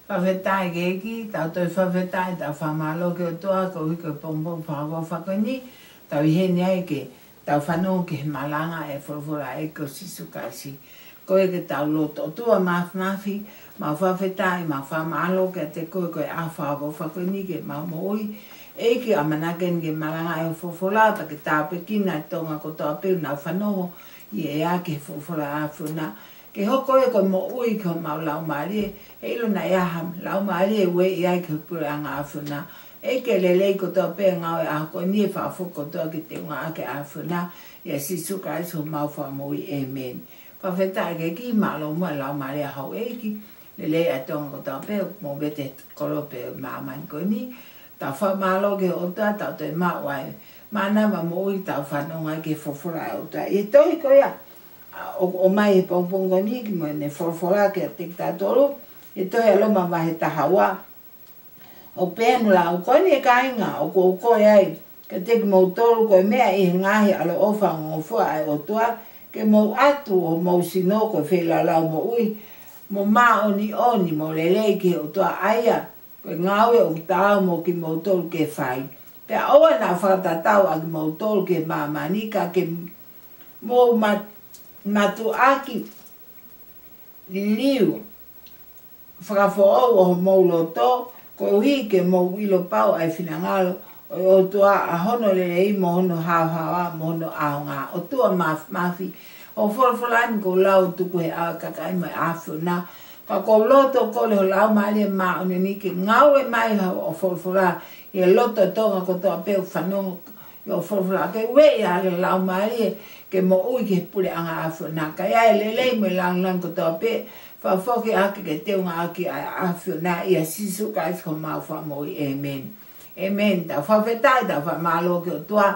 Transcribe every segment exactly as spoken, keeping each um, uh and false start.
Fakafetaʻi ki he ʻEiki, tau toe fakafetaʻi, tau fakamālō ki he ʻOtua koeʻuhi ko e pongipongi fakaʻofoʻofa ko eni, tau ʻi heni ai ke tau fanongo ki he malanga ʻa e folofola ʻa e ʻEiki ko Sīsū Kalaisi. Ko ia ke tau lotu. ʻOtua Māfimafi, mau fakafetaʻi, mau fakamālō kiate koe ko e ʻaho fakaʻofoʻofa ko eni ke mau moʻui. ʻEiki, ʻamanaki ke malanga ʻa e folofola, pea ke tāpuekina ʻa Tonga kotoa pē ʻoku nau fanongo ʻi he ʻea ki he folofola ʻa e ʻAfiona. Ke hoko ia ko e moʻui ki homau laumālie, heiʻilo naʻa ʻi ai ha laumālie ʻe ueʻi ai ki he puleʻanga ʻa e ʻAfiona. ʻEiki, ke lelei kotoa pē ngāue ʻa e ʻaho ko eni, ʻe fakafoki kotoa ke teunga ʻaki ʻa e ʻAfiona. ʻIa Sīsū Kalaisi homau Fakamoʻui. ʻĒmeni. Fakafetaʻi ki he ʻEiki, mālō muʻa e laumālie ʻa houʻeiki, lelei ʻa Tonga kotoa pē ʻoku movete he kolope ʻo e māmani ko eni. Tau fakamālō ki he ʻOtua, tau toe maʻu ʻa e mānava moʻui, tau fanongo ai ki he folofola ʻa e ʻOtua. ʻI he tohi ko ia ʻoku ʻomai he pongipongi ko eni ki muʻa ʻene folofola kiate kitautolu, ʻi he tohi ʻa Loma vahe taha ua, ʻoku pehē hono lau: Ko eni, ʻe kāinga, ʻoku ou kole ai kiate kimoutolu, ko e meʻa ʻi he ngaahi ʻaloʻofa ongongofua ʻa e ʻOtua, ke mou ʻatu homou sino ko e feilaulau moʻui, mo māʻoniʻoni, mo lelei ki he ʻOtua, ʻa ia ko e ngāue ʻoku taau mo kimoutolu ke fai. Pea ʻoua naʻa fakatatau ʻa kimoutolu ki he māmani, ka ke mou mat-, matuʻaki liliu, fakafoʻou ʻo homou loto, koeʻuhi ke mou ʻilo pau ʻa e finangalo ʻo e ʻOtua, ʻa hono lelei, mo hono haohaoa, mo hono ʻaonga. ʻOtua Māfimafi, hoʻo folofola ni kuo lau tuku he ʻao ʻa e kakai mo e ʻAfiona. Ka ʻoku ou lotu ʻo kole ho Laumālie Māʻoniʻoni ke ngāue mai hoʻo folofola ʻi he loto ʻo e Tonga kotoa pē ʻoku fanongo ki hoʻo folofola, ke ueʻi ʻa e laumālie ke moʻui ki he puleʻanga ʻa e ʻAfiona, kae ʻi ai e lelei mo e lāngilangi kotoa pē, fakafoki ʻaki ke teunga ʻaki ʻa e ʻAfiona, ʻia Sīsū Kalaisi ko homau Fakamoʻui. ʻĒmeni. ʻĒmeni. Tau fakafetaʻi, tau fakamālō ki he ʻOtua.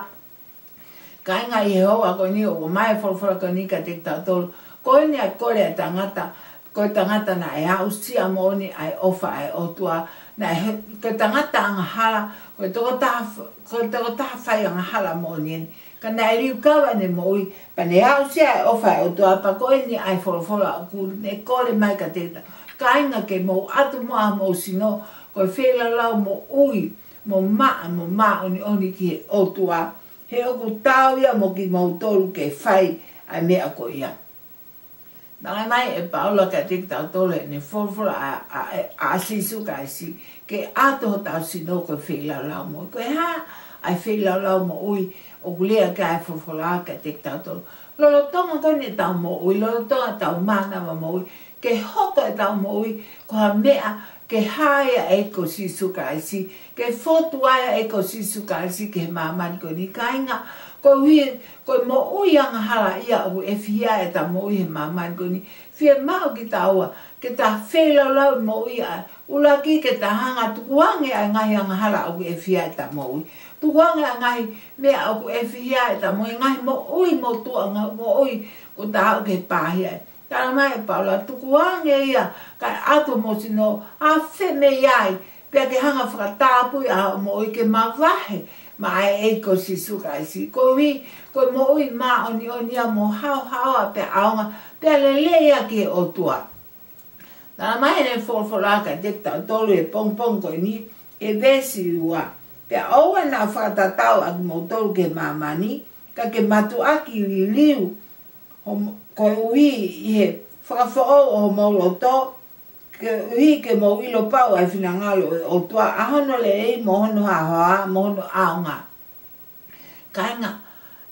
Kāinga, ʻi he houa ko eni ʻoku ʻomai e folofola ko eni kiate kitautolu. Ko eni ʻa e kole ʻa e tangata, ko e tangata naʻe aʻusia moʻoni ʻa e ʻofa ʻa e ʻOtua. Naʻe he-, ko e tangata angahala, ko e tokotaha f-, ko e tokotaha fai angahala moʻoni eni. Ka naʻe liukava ʻene moʻui, pea ne aʻusia e ʻofa ʻa e ʻOtua, pea ko eni ʻa e folofola ʻoku ne kole mai kiate kitautolu. Kāinga, ke mou ʻatu muʻa homou sino ko e feilaulau moʻui, mo maʻa, mo māʻoniʻoni ki he ʻOtua, he ʻoku taau ia mo kimoutolu ke fai ʻa e meʻa ko ia. Naʻe ʻomai ʻe Paula kiate kitautolu ʻene folofola ʻa, ʻa, ʻa Sīsū Kalaisi, ke ʻatu hotau sino ko e feilaulau moʻui. Ko e hā ʻa e feilaulau moʻui ʻoku lea ki ai e folofola kiate kitautolu? Lolotonga ko eni ʻetau moʻui, lolotonga ʻetau mānava moʻui, ke hoko ʻetau moʻui ko ha meʻa ke hā ai ʻa e ʻEiki ko Sīsū Kalaisi, ke fotu ai ʻa e ʻEiki ko Sīsū Kalaisi ki he māmani ko eni, kāinga, koeʻuhi ko e moʻui angahala ia ʻoku ʻefihia ai ʻeta moʻui he māmani ko eni. Fiemaʻu kitaua ke ta feilaulau moʻui ʻa, ʻuluaki, ke ta hanga ʻo tukuange ʻa e ngaahi angahala ʻoku ʻefihia ai ʻeta moʻui. Tukuange ʻa e ngaahi meʻa ʻoku ʻefihia ai ʻeta moʻui, ngaahi moʻui motuʻa, ngaahi moʻui kuo ta aʻu ki he pāhia. Talamai ʻe Paula, tukuange ia, kae ʻatu homou sino, ʻa fē mei ai, pea ke hanga ʻo fakatapui ʻa hoʻo moʻui ke mavahe maʻa e ʻEiki ko Sīsū Kalaisi. Koeʻuhi ko e moʻui māʻoniʻoni ia, mo haohaoa, pea ʻaonga, pea lelei ia ki he ʻOtua. Talamai ʻene folofola kiate kitautolu he pongipongi ko eni, he veesi ua: Pea ʻoua naʻa fakatatau ʻa kimoutolu ki he māmani, ka ke matuʻaki liliu, hom-, koeʻuhi ʻi he fakafoʻou ʻo homou loto, koeʻuhi ke mou ʻilo pau ʻa e finangalo ʻo e ʻOtua, ʻa hono lelei, mo hono haohaoa, mo hono ʻaonga. Kāinga,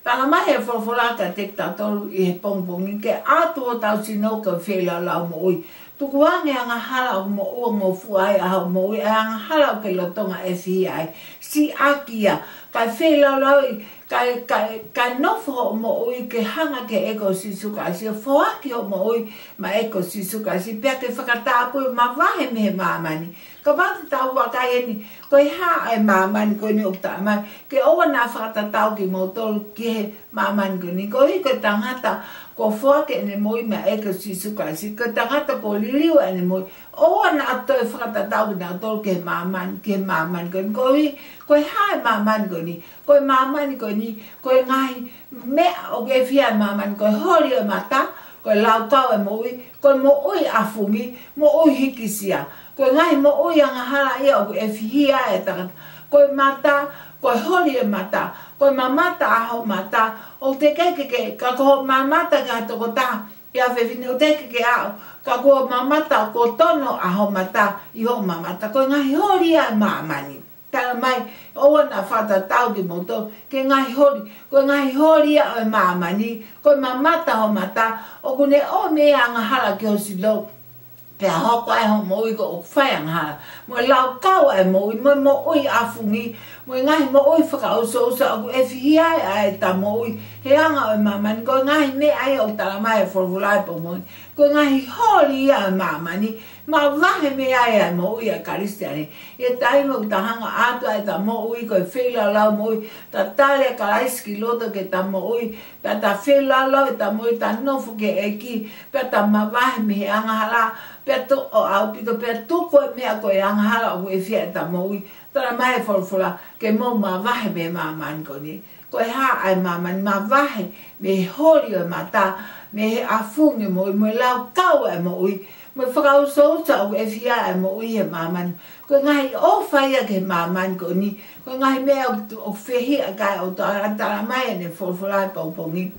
talamai ʻe he folofola kiate kitautolu ʻi he pongipongi, ke ʻatu hotau sino ko e feilaulau moʻui. Tukuange angahala ʻoku mou ongongofua ai ʻa hoʻo moʻui, ʻa e angahala ʻoku ke lolotonga ʻefihia ai. Siʻaki ia, kae feilaulau, kae, kae, kae nofo hoʻo moʻui ke hanga ki he ʻEiki ko Sīsū Kalaisi, foaki hoʻo moʻui maʻa e ʻEiki ko Sīsū Kalaisi, pea ke fakatapui, mavahe mei he māmani. Kapau te tau vakai eni, ko e hā ʻa e māmani ko eni ʻoku talamai ke ʻoua naʻa fakatatau kimoutolu ki he māmani ko eni? Koeʻuhi ko e tangata kuo foaki ʻene moʻui maʻa e ʻEiki ko Sīsū Kalaisi, ko e tangata kuo liliu ʻene moʻui, ʻoua naʻa toe fakatatau kinautolu ki he māmani, ki he māmani ko eni. Koeʻuhi ko e hā ʻa e māmani ko eni? Ko e māmani ko eni, ko e ngaahi meʻa ʻoku ʻefihia ai e māmani, ko e holi ʻo e mata, Ko e laukau e moʻui, ko e moʻui ʻafungi, moʻui hikisia. Ko e ngaahi moʻui angahala ia ʻoku ʻefihia e tangata. Ko e mata, ko e holi e mata, ko e mamata ʻa ho mata, ʻoku teʻeki ke, ka ko hoʻo mamata ki ha tokotaha, ʻi ha fefine, ʻoku teʻeki ke aʻu, ka ko hoʻo mamata, ko e tono ʻa ho mata ʻi hoʻo mamata. Ko e ngaahi holi ia ʻa māmani. Talamai, ʻoua naʻa fakatatau kimoutolu ki he ngaahi holi, ko e ngaahi holi ia ʻo e māmani, ko e mamata ho mata, ʻoku ne ʻomi e angahala ki ho sino, pea hoko ai hoʻo moʻui ko e ʻoku fai angahala. Mo e laukau ʻa e moʻui, mo e moʻui ʻafungi, mo e ngaahi moʻui fakaʻusoʻusa ʻoku ʻefihia ai ʻeta moʻui he anga ʻo e māmani, ko e ngaahi meʻa ia ʻoku talamai ʻe he folofola he pongipongi. Ko e ngaahi holi ia ʻo e māmani, mavahe mei ai ʻa e moʻui ʻa e Kalisitiane. ʻI he taimi ʻoku ta hanga atu ai ʻeta moʻui ko e feilaulau moʻui, ta tali ʻa Kalaisi ki loto ki heʻeta moʻui, pea ta feilaulau ʻeta moʻui, ta nofo ki he ʻEiki, pea ta mavahe mei he angahala, pea toʻo ʻaupito, pea tuku e meʻa ko e angahala ʻoku ʻefihia ʻeta moʻui. Talamai ʻe he folofola, ke mou mavahe mei he māmani ko eni. Ko e hā ʻa e māmani? Mavahe mei he holi ʻo e mata, mei he ʻafungi moʻui, mo e laukau e moʻui, mo e fakaʻusoʻusa ʻoku ʻefihia e moʻui he māmani. Ko e ngaahi ʻofa ia ki he māmani ko eni, ko e ngaahi meʻa ʻoku, ʻoku fehiʻa ki ai ʻa e ʻOtua, talamai ʻe he folofola he pongipongi.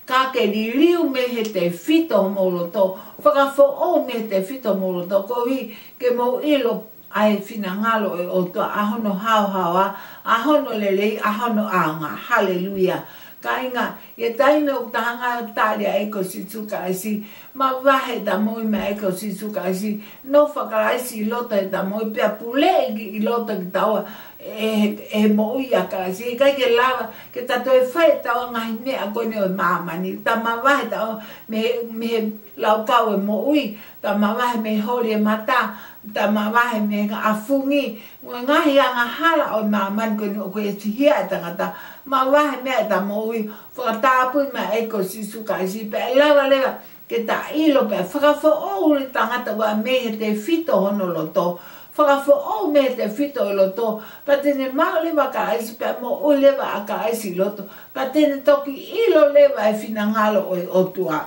Ka ke liliu mei he tefito homou loto, fakafoʻou mei he tefito homou loto, koeʻuhi ke mou ʻilo ʻa e finangalo ʻo e ʻOtua, ʻa hono haohaoa, ʻa hono lelei, ʻa hono ʻaonga. Haleluia. Kāinga, ʻi he taimi ʻoku ta hanga ʻo tali ʻa e ʻEiki ko Sīsū Kalaisi, mavahe ʻeta moʻui maʻa e ʻEiki ko Sīsū Kalaisi, nofo ʻa Kalaisi ʻi loto heʻeta moʻui, pea puleʻi ʻi loto kitaua ʻe he, ʻe he moʻui ʻa Kalaisi. Heʻikai ke lava ke ta toe fai ʻetau ngaahi meʻa ko eni ʻo e māmani, ta mavahe ʻetau mei, mei he laukau e moʻui, ta mavahe mei he holi e mata, ta mavahe mei he ʻafungi, mo e ngaahi angahala ʻo e māmani ko eni ʻoku ʻefihia e tangata. Mavahe mei ai ʻeta moʻui, fakatapui maʻa e ʻEiki ko Sīsū Kalaisi, pea ʻe lava leva ke ta ʻilo pea fakafoʻou ʻa e tangata ʻoku ʻa mei he tefito hono loto. Fakafoʻou mei he tefito ʻo e loto, pea te ne maʻu leva ʻa Kalaisi, pea moʻui leva ʻa Kalaisi ʻi loto, pea te ne toki ʻilo leva e finangalo ʻo e ʻOtua,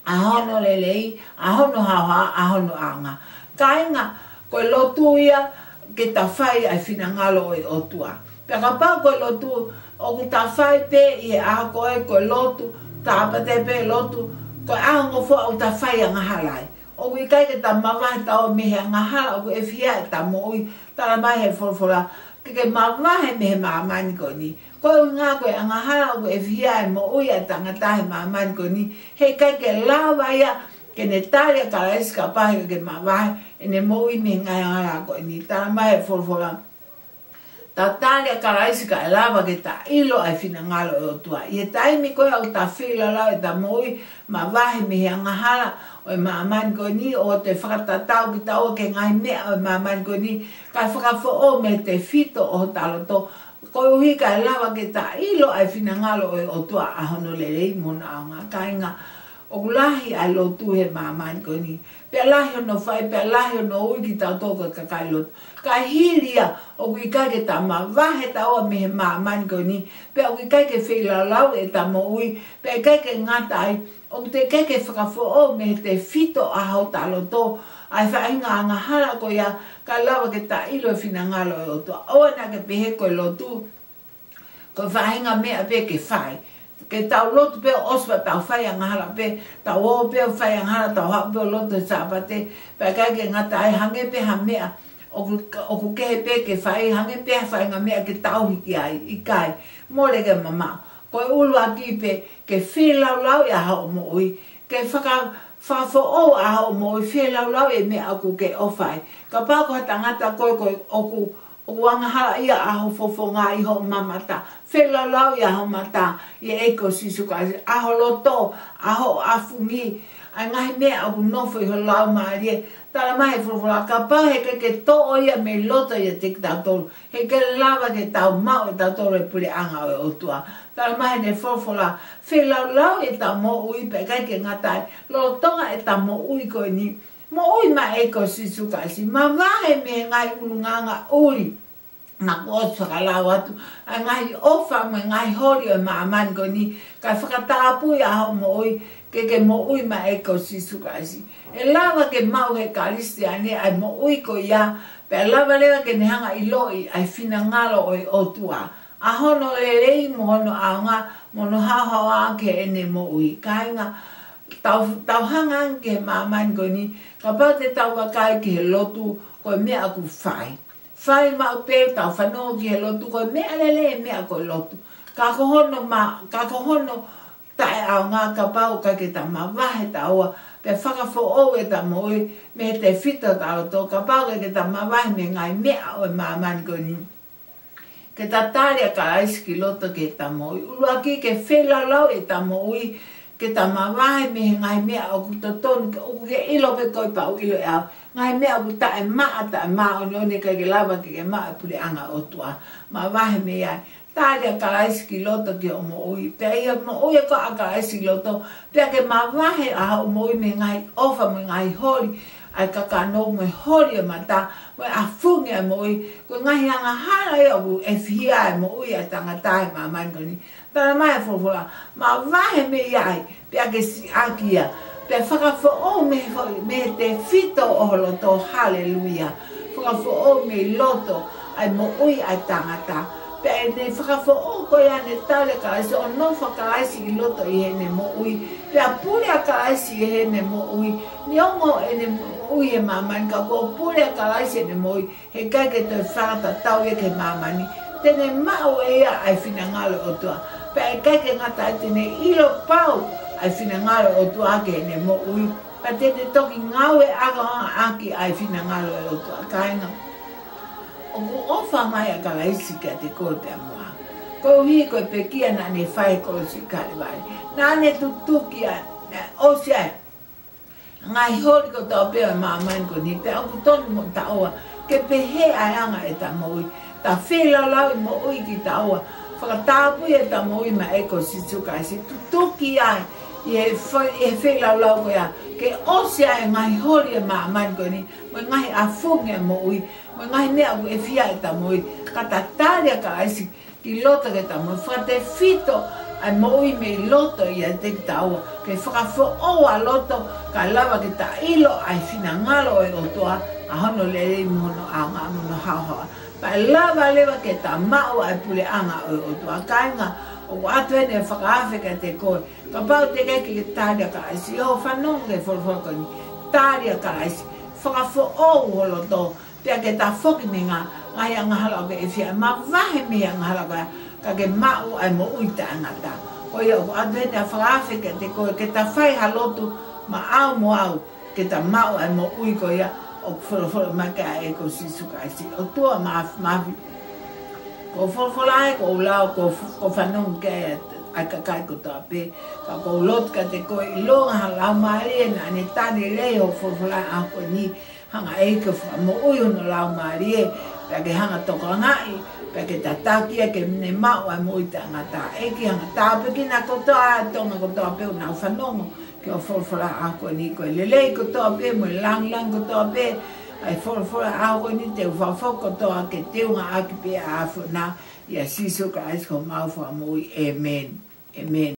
ʻa hono lelei, ʻa hono haohaoa, ʻa hono ʻaonga. Kāinga, ko e lotu ia ke ta fai ʻa e finangalo ʻo e ʻOtua. Pea kapau ko e lotu ʻoku ta fai pē ʻi he ʻaho ko ē, ko e lotu Sāpate pē, lotu, ko e ʻaho ngofua ʻoku ta fai angahala ai, ʻoku ʻikai ke ta mavahe taua mei he angahala ʻoku ʻefihia ʻeta moʻui. Talamai ʻe he folofola, ke ke mavahe mei he māmani ko eni. Ko e ʻuhinga ko e angahala ʻoku ʻefihia e moʻui ʻa e tangata he māmani ko eni, heʻikai ke lava ia ke ne tali ʻa Kalaisi kapau heʻikai ke mavahe ʻene moʻui mei he ngaahi angahala ko eni. Talamai ʻe he folofola, ta tali ʻa Kalaisi kae lava ke ta ʻilo ʻa e finangalo ʻo e ʻOtua. ʻI he taimi ko ē ʻoku ta feilaulau ʻeta moʻui, mavahe mei he angahala ʻo e māmani ko eni, ʻoua te fakatatau kitaua ki he ngaahi meʻa ʻo e māmani ko eni, kae fakafoʻou mei he tefito ʻo hota loto, koeʻuhi kae lava ke ta ʻilo ʻa e finangalo ʻo e ʻOtua, ʻa hono lelei mo hono ʻaonga. Kāinga, ʻoku lahi ʻa e lotu he māmani ko eni, pea lahi hono fai, pea lahi hono ui kitautolu ko e kakai lotu. Ka hili ia, ʻoku ʻikai ke ta mavahe taua mei he māmani ko eni, pea ʻoku ʻikai ke feilaulau ʻeta moʻui, pea ʻikai ke ngata ai, ʻoku teʻeki ke fakafoʻou mei he tefito ʻa hota loto ʻa e faʻahinga angahala ko ia, kae lava ke ta ʻilo e finangalo ʻo e ʻOtua. ʻOua naʻa ke pehē ko e lotu ko e faʻahinga meʻa pē ke fai. Ke tau lotu pē ʻo ʻosi pea tau fai angahala pē, tau ō pē ʻo fai angahala, tau haʻu pē ʻo lotu he Sāpate, pea ʻikai ke ngata ai, hangē pē ha meʻa ʻoku, ʻoku kehe pē ke fai, hangē pē ha faʻahinga meʻa ke tauhi ki ai, ʻikai. Mole ke mamaʻo. Ko e ʻuluaki pē, ke feilaulau ʻi hoʻo moʻui, ke faka-, fakafoʻou ʻa hoʻo moʻui, feilaulau e meʻa ʻoku ke ʻofa ai. Kapau ko ha tangata koe, koe ʻoku ʻoku angahala ia ʻa ho fofonga ʻi hoʻo mamata, feilaulau ʻi ho mata ʻi he ʻEiki ko Sīsū Kalaisi, ʻa ho loto, ʻa hoʻo ʻafungi, ʻa e ngaahi meʻa ʻoku nofo ʻi ho laumālie. Talamai ʻe he folofola, kapau heʻikai ke toʻo ia mei loto ʻiate kitautolu, heʻikai lava ke tau maʻu ʻe tautolu e puleʻanga ʻo e ʻOtua. Talamai ʻe he folofola, feilaulau ʻeta moʻui pea ʻikai ke ngata ai, lolotonga ʻeta moʻui ko eni, moʻui maʻa e ʻEiki ko Sīsū Kalaisi, mavahe mei he ngaahi ʻulungaanga ʻuli naʻa ku ʻosi fakalau atu, ʻa e ngaahi ʻofa mo e ngaahi holi ʻo e māmani ko eni, kae fakatapui ʻa hoʻo moʻui, ke ke moʻui maʻa e ʻEiki ko Sīsū Kalaisi. ʻE lava ke maʻu ʻe he Kalisitiane ʻa e moʻui ko ia, pea lava leva ke ne hanga ʻo ʻiloʻi ʻa e finangalo ʻo e ʻOtua. ʻA hono lelei mo hono ʻaonga, mo hono haohaoa ki heʻene moʻui. Kāinga, tau, tau hanga ange ki he māmani ko eni, kapau te tau vakai ki he lotu, ko e meʻa ʻoku fai. Fai maʻu pē tau fanongo ki he lotu, ko e meʻa lelei e meʻa ko e lotu. Ka ko hono ma-, ka ko hono taʻeʻaonga kapau ʻikai ke ta mavahe taua, pea fakafoʻou ʻeta moʻui mei he tefito ʻo ʻeta loto, kapau ʻikai ke ta mavahe mei he ngaahi meʻa ʻo e māmani ko eni. Ke ta tali ʻa Kalaisi ki loto ki heʻeta moʻui. ʻUluaki ke feilaulau ʻeta moʻui, ke ta mavahe mei he ngaahi meʻa ʻoku totonu, ke ʻoku ke ʻilo pē koe pea u ʻilo ʻe au. Ngaahi meʻa ʻoku taʻemaʻa, taʻemāʻoniʻoni, ʻikai ke lava ke ke maʻu e puleʻanga ʻo e ʻOtua. Mavahe mei ai. Tali ʻa Kalaisi ki loto ki hoʻo moʻui. Pea ʻi he moʻui ʻa Kalaisi ki loto, pea ke mavahe ʻa hoʻo moʻui mei he ngaahi ʻofa mo e ngaahi holi ʻa e kakano mo e holi ʻo e mata, mo e ʻafungi ʻa e moʻui. Ko e ngaahi angahala ia ʻoku ʻefihia ai e moʻui ʻa e tangata he māmani ko eni. Talamai ʻe he folofola, mavahe mei ai, pea ke siʻaki ia. Pea fakafoʻou mei he fo-, mei he tefito ʻo ho loto, haleluia. Fakafoʻou mei loto ʻa e moʻui ʻa e tangata. Pea ʻi heʻene fakafoʻou ko ia, ne tali ʻa Kalaisi, ʻo nofo ʻa Kalaisi ʻi loto ʻi heʻene moʻui. Pea pule ʻa Kalaisi ʻi heʻene moʻui. Neongo ʻene moʻui he māmani, ka kuo pule ʻa Kalaisi ʻi heʻene moʻui, heʻikai ke toe fakatatau ia ki he māmani. Te ne maʻu ʻe ia ʻa e finangalo ʻo e ʻOtua. Pea ʻikai ke ngata ai, te ne ʻilo pau ʻa e finangalo ʻo e ʻOtua ki heʻene moʻui. Pea te ne toki ngāueʻaki ʻa e finangalo ʻo e ʻOtua. Kāinga, ʻoku ʻofa mai ʻa Kalaisi kiate koe pea mo au. Koeʻuhi ko e pekia naʻa ne fai he kolosi Kalevale. Naʻa ne tutuki ai, naʻe ʻosi ai ngaahi holi kotoa pē ʻo e māmani ko eni, pea ʻoku tonu mo taua ke pehē ʻa e anga ʻeta moʻui. Ta feilaulau ʻi moʻui kitaua, fakatapui ʻeta moʻui maʻa e ʻEiki ko Sīsū Kalaisi, tutuki ai ʻi he fe-, ʻi he feilaulau ko ia, ke ʻosi ai e ngaahi holi ʻo e māmani ko eni, mo e ngaahi ʻafungi ʻo e moʻui, mo e ngaahi meʻa ʻoku ʻefihia ai ʻeta moʻui, ka ta tali ʻa Kalaisi ki loto ki heʻeta moʻui, fakatefito ʻa e moʻui mei loto ʻiate kitaua, ke fakafoʻou ʻa loto, kae lava ke ta ʻilo ʻa e finangalo ʻo e ʻOtua, ʻa hono lelei mo hono ʻaonga mo hono haohaoa. Pea lava leva ke ta maʻu ʻa e puleʻanga ʻo e ʻOtua. Kāinga, ʻoku ʻoatu heni e fakaafe kiate koe. Kapau te ke ʻikai ke tali ʻa Kalaisi, ʻi hoʻo fanongo ki he folofola ko eni, tali ʻa Kalaisi, fakafoʻou ho loto, pea ke ta foki mei he ngaahi angahala ʻoku ke ʻefihia, mavahe mei he angahala ko ia, ka ke maʻu ʻa e moʻui taʻengata. Ko ia ʻoku ʻoatu heni ʻa e fakaafe kiate koe, ke ta fai ha lotu maʻau mo au, ke ta maʻu ʻa e moʻui ko ia ʻoku folofola mai ki ai ʻa e ʻEiki ko Sīsū Kalaisi. ʻOtua Māfimafi, ko e folofola ē kuo u lau, kuo f-, kuo u fanongo ki ai ʻa e kakai kotoa pē, ka ʻoku ou lotu kiate koe, ʻilonga ha laumālie naʻa ne tali lelei hoʻo folofola he ʻaho ko eni, hanga ʻe he ʻEiki ʻo fakamoʻui hono laumālie, pea ke hanga ʻo tokangaʻi, pea ke tataki ia ke ne maʻu ʻa e moʻui taʻengata. ʻEiki, hanga ʻo tāpuekina kotoa ʻa e Tonga kotoa pē ʻoku nau fanongo ki hoʻo folofola he ʻaho ko eni. Ko e lelei kotoa pē mo e lāngilangi kotoa pē ʻa e folofola he ʻaho ko eni, te u fakafoki kotoa ke teungaʻaki pē ʻa e ʻAfiona, ʻia Sīsū Kalaisi ko homau Fakamoʻui. ʻĒmeni. ʻĒmeni.